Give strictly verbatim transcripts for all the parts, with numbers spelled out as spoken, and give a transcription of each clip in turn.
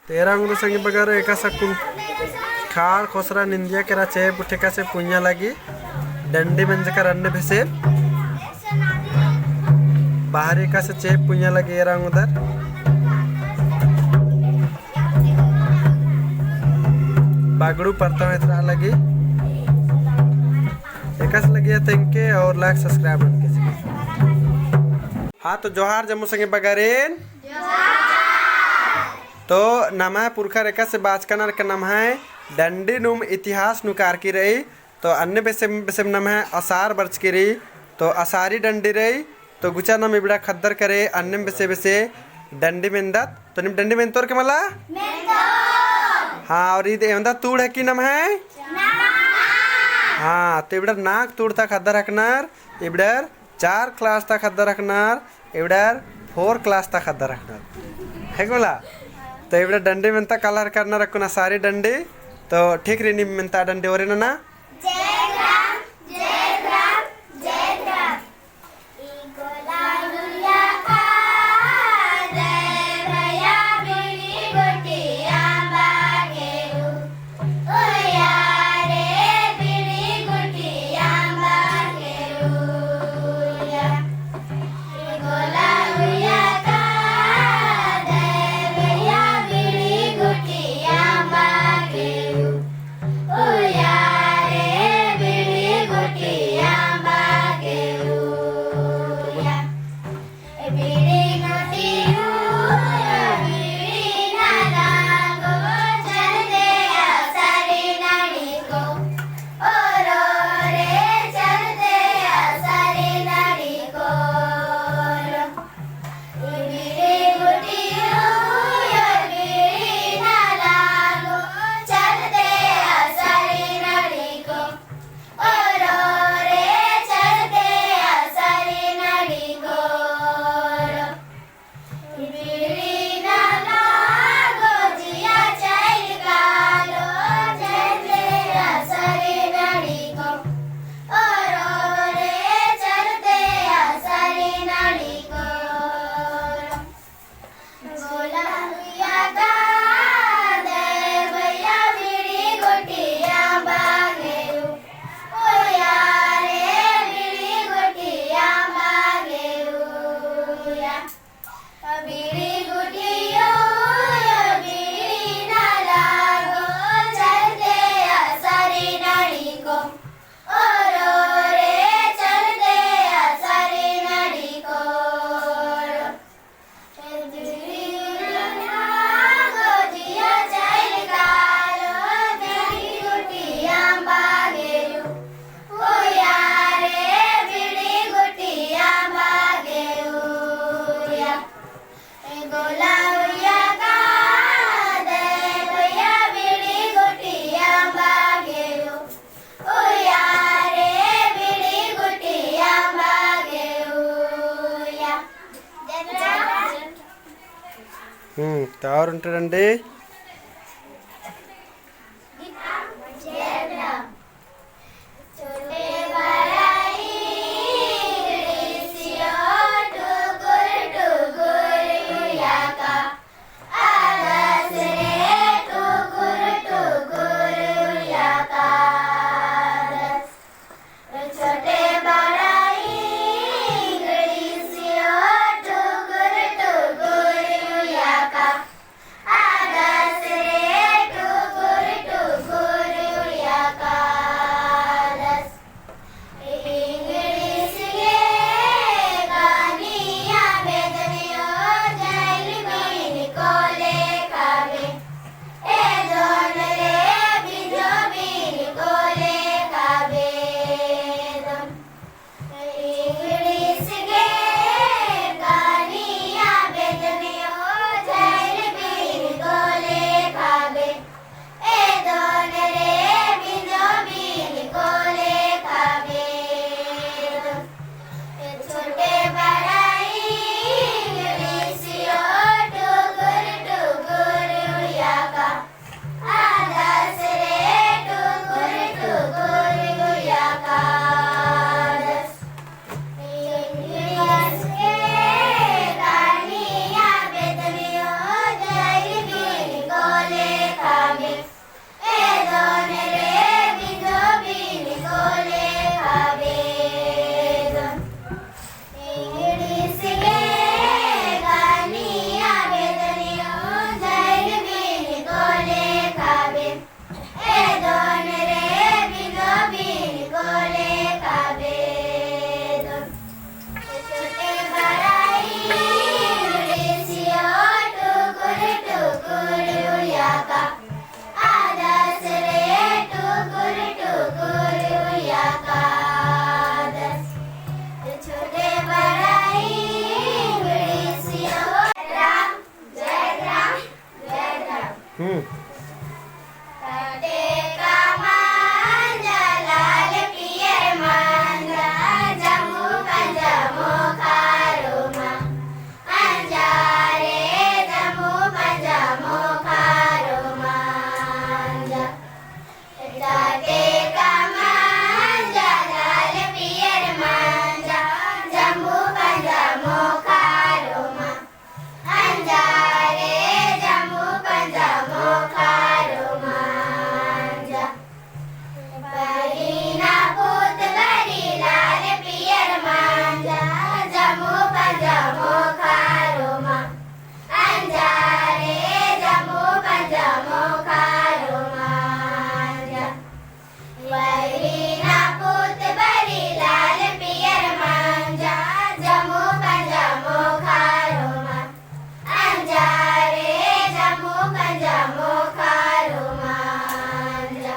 तो एरा ओंगदर संगी बगर एकासे अक्कुन खाड़ खोसरा निंदिया केरा चेंप उठे एकासे पुइया लगी डंडी मेंजकर अन्ने बेसे बाहरी एकासे चेंप पुइया लगी एरा ओंगदर। बागड़ू परता एथरा लगी। एकासे लगिया तेंके और like subscribe ननके। हाँ, तो जोहार जम्मो संगी बगरेन। तो नम्है पुरखर एकासे बाचकनर का नम्है डंडी नुम इतिहास नू कारकी रई। तो अन्ने बेसे, बेसे नम्है असार बरचकी रई। तो असारी डंडी रई। तो गुचा नम इबड़ा ख़द्दर करे अन्नेम बेसे, बेसे डंडी मेंदत। तो नीम डंडी मेंतोर के मला? मेंतोर। हाँ, और ईद एवंदा तूड़ है कि नम्है? हाँ, तो इबड़ा नाक तूड़ ता ख़द्दर हकनर, इबड़र चार class ता ख़द्दर हकनर, इबड़र four class ता ख़द्दर हकनर। है कि मला? तो इबड़ा डंडी मेंता कलर करनर अक्कुन असारी डंडी। तो ठीक रई नीम मेंता डंडी ओरे नना। जय राम, जय राम, जय राम। हम्म, तो और उन्टे डंडी। हम्म। तटे का मांजा लाल पियर मांजा, जम्मू पंजा मोखा रोमा। अंजा रे जम्मू पंजा मोखा रोमांजा। तटे का मांजा लाल पियर मांजा, जम्मू पंजा मोखा रोमा। अंजा रे जम्मू पंजा मोखा रोमांजा। बरीना पूत बरी लाल पियर मांजा, जम्मू पंजा मोखा रोमा। अंजा रे जम्मू पंजा मोखा रोमांजा। बरीना पूत बरी लाल पियर मांजा, जम्मू पंजा मोखा रोमा। अंजा रे जम्मू पंजा मोखा रोमांजा।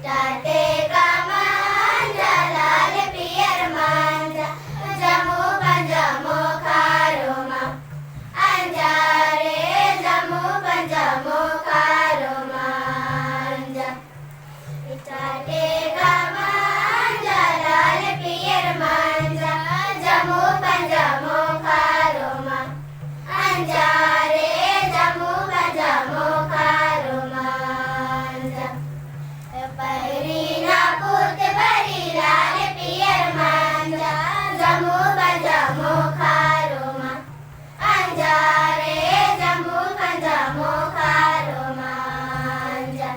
तटे का मांजा लाल पियर मांजा, जम्मू पंजा मोखा रोमा। अंजा रे जम्मू पंजा मोखा रोमांजा। तटे का मांजा लाल पियर मांजा, जम्मू पंजा मोखा रोमा। अंजा रे जम्मू पंजा मोखा रोमांजा। बरीना पूत बरी लाल पियर मांजा, जम्मू पंजा मोखा रोमा। अंजा रे जम्मू पंजा मोखा रोमांजा।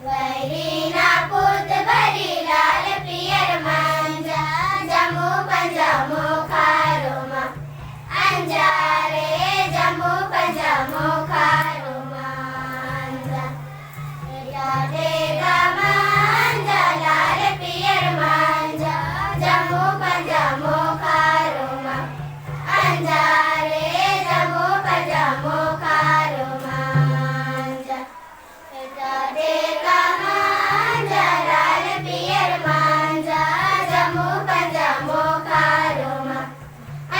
बरीना पूत बरी लाल पियर मांजा, जम्मू पंजा मोखा रोमा। अंजा रे जम्मू पंजा मोखा रोमांजा। तटे का मांजा लाल पियर मांजा, जम्मू पंजा मोखा रोमा। अंजा रे जम्मू पंजा मोखा रोमांजा। तटे का मांजा लाल पियर मांजा, जम्मू पंजा मोखा रोमा।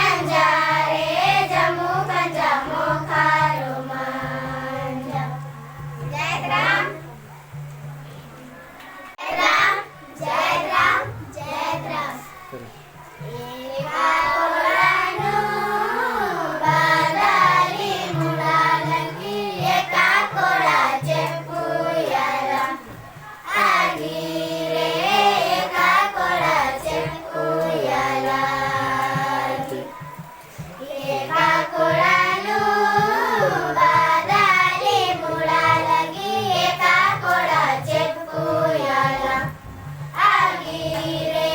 अंजा रे जम्मू पंजा मोखा रोमांजा। जय राम। जय राम, जय राम, जय राम। एका कोड़ा नू बदली मुड़ा लगी, एका कोड़ा चेप्पू याला। आगी रे एका कोड़ा चेप्पू याला। एका कोड़ा नू बदली मुड़ा लगी, एका कोड़ा चेप्पू याला। आगी रे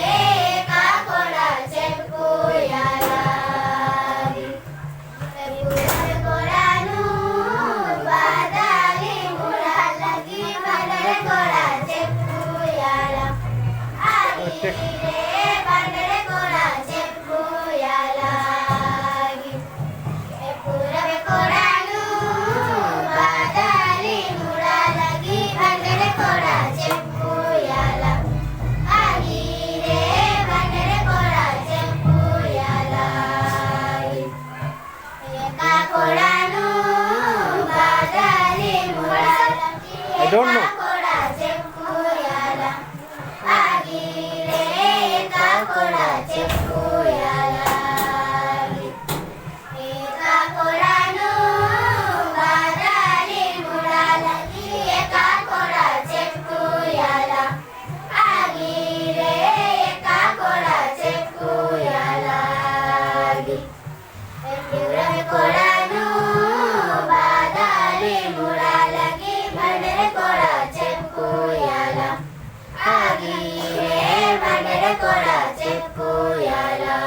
एका कोड़ा चेप्पू याला। पूरब कोड़ा नू बदली मुड़ा लगी, बंदर कोड़ा चेप्पू याला। आगी रे बंदर कोड़ा चेप्पू याला। पूरब कोड़ा नू बदली मुड़ा लगी, बंदर कोड़ा चेप्पू याला। आगी रे बंदर कोड़ा चेप्पू याला। एका कोड़ा नू बदली मुड़ा लगी, I don't know. एका कोड़ा चेप्पू याला। आगी रे एका कोड़ा चेप्पू याला। एका कोड़ा नू बदली मुड़ा लगी, एका कोड़ा चेप्पू याला। आगी रे एका कोड़ा चेप्पू याला। पूरब कोड़ा नू बदली मुड़ा लगी, बंदर कोड़ा चेप्पू याला। आगी रे बंदर कोड़ा चेप्पू याला।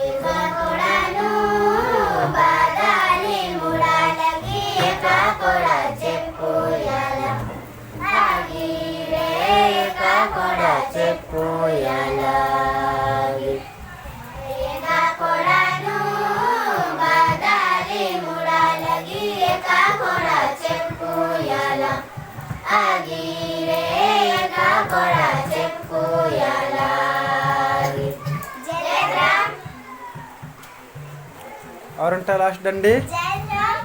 एका कोड़ा नू बदली मुड़ा लगी, एका कोड़ा चेप्पू याला। आगी रे एका कोड़ा चेप्पू याला। एका कोड़ा नू बदली मुड़ा लगी, एका कोड़ा चेप्पू याला। आगी रे एका कोड़ा चेप्पू याला। जय राम। और उनका last डंडी। जय राम,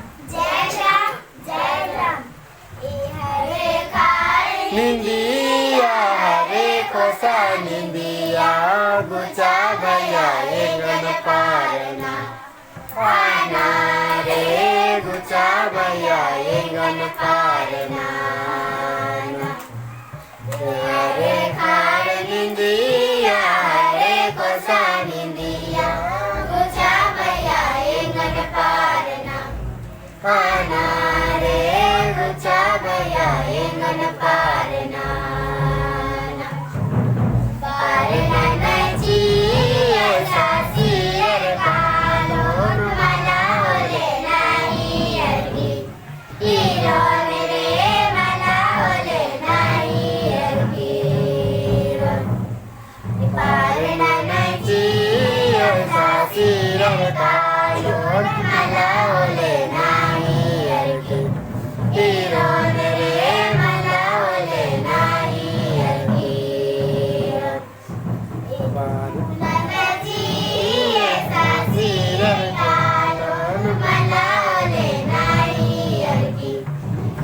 निंदिया गुचा बया एंगन पारना। आना रे गुचा बया एंगन पारना। अरे खाड़ निंदिया, अरे कोसा निंदिया, गुचा बया एंगन पारना। आना रे गुचा बया एंगन पारना। पारना नची अर सासी अर कालोन मला होले नाही अरकी। हीरोन रे मला होले नाही अरकी। पारना नची अर सासी अर कालोन मला होले नाही अरकी। हीरोन रे मला होले नाही अरकी। पारना नची अर सासी अर कालोन मला होले नाही अरकी।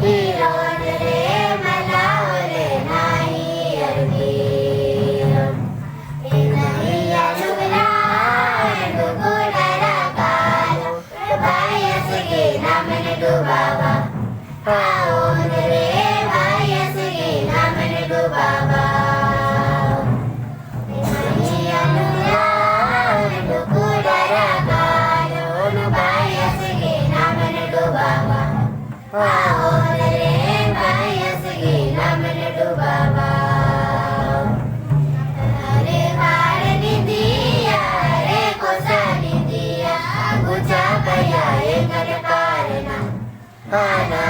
हीरोन रे मला होले नाही अरकी। ए नैया लुगरा एंडु कुडरा कालो, बायस गे नामन डुबावा। आओन रे बायस गे नामन डुबावा। ए नैया लुगरा एंडु कुडरा कालोन, बायस गे नामन डुबावा। आओन रे बायस गे नामन डुबावा। अरे खाड़ निंदिया, अरे कोसा निंदिया, गुचा बया एंगन पारना। आना